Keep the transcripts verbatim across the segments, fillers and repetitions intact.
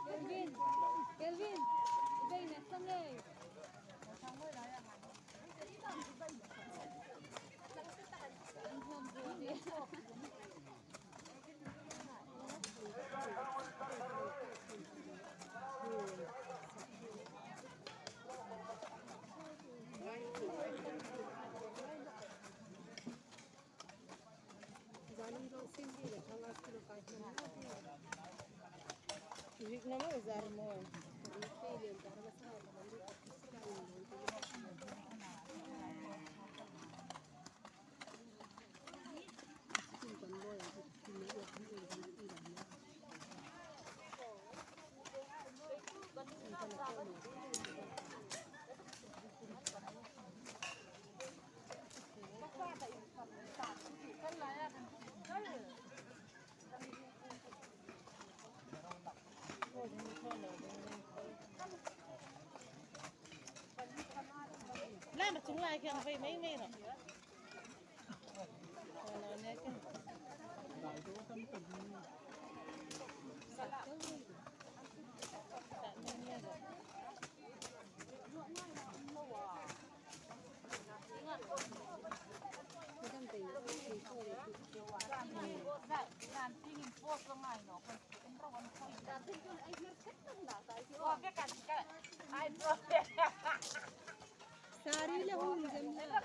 Kelvin, Kelvin, i bei na sang ei. Lama chung lai keng vei mei mei ro. Sari le hung zem la.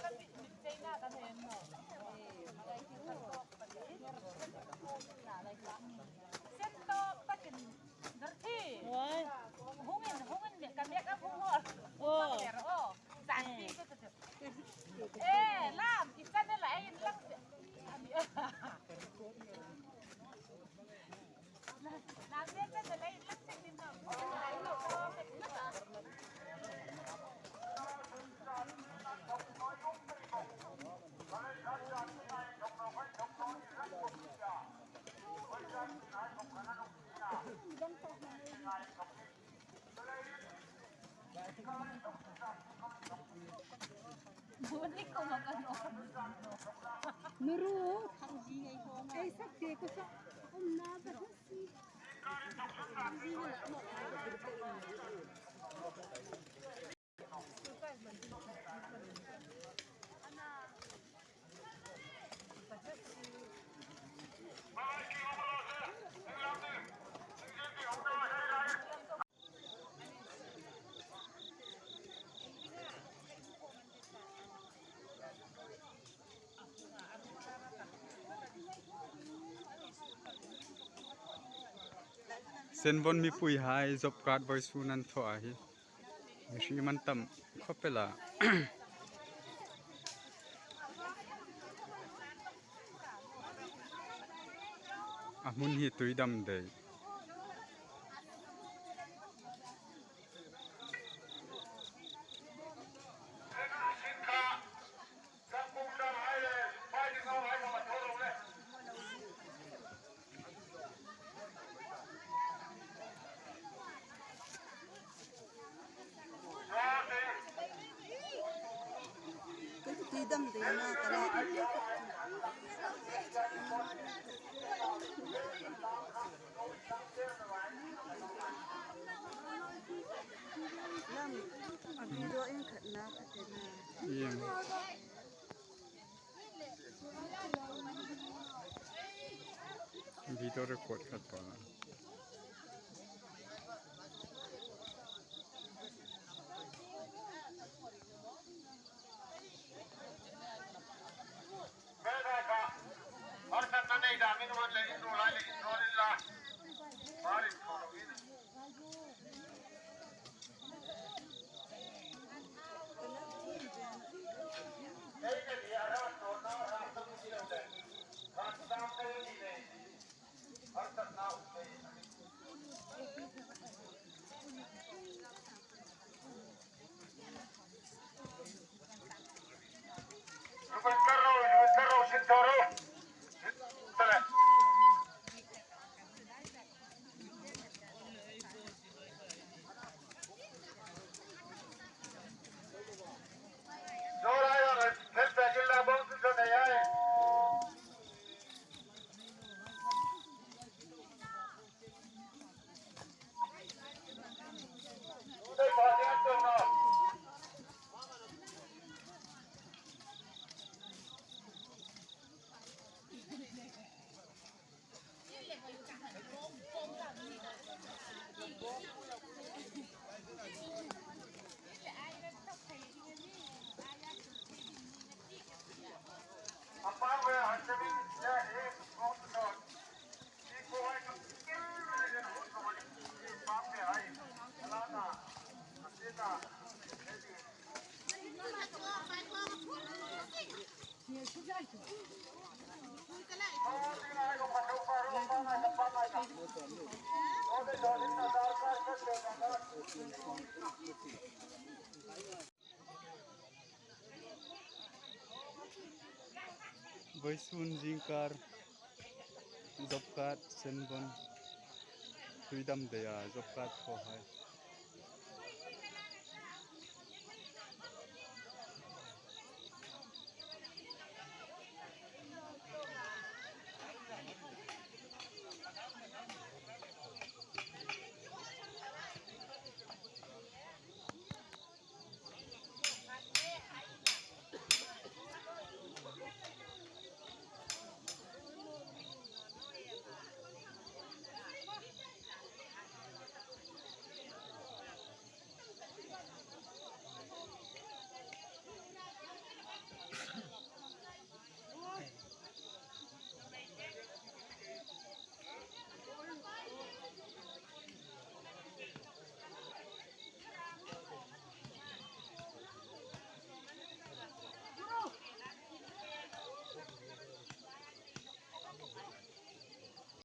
Wai. Hung in, hung in, ka make up hung hol. Oh. Oh. Zan pi chu chu chu. Eh, lam, i channel a in lang. Nuru, ei sak te ko sa. Om na ba si. Senvon mipuihai job card vawisun an thaw a hi. Mihring an tam khawp el a. A hmun hi tui dam dei. Tui dam dei na ka la. Lam, a video in khat na ka te na. Iem. Video record khat pa. Vawisun zingkar job card Senvon Tuidam Deia job card khawhai.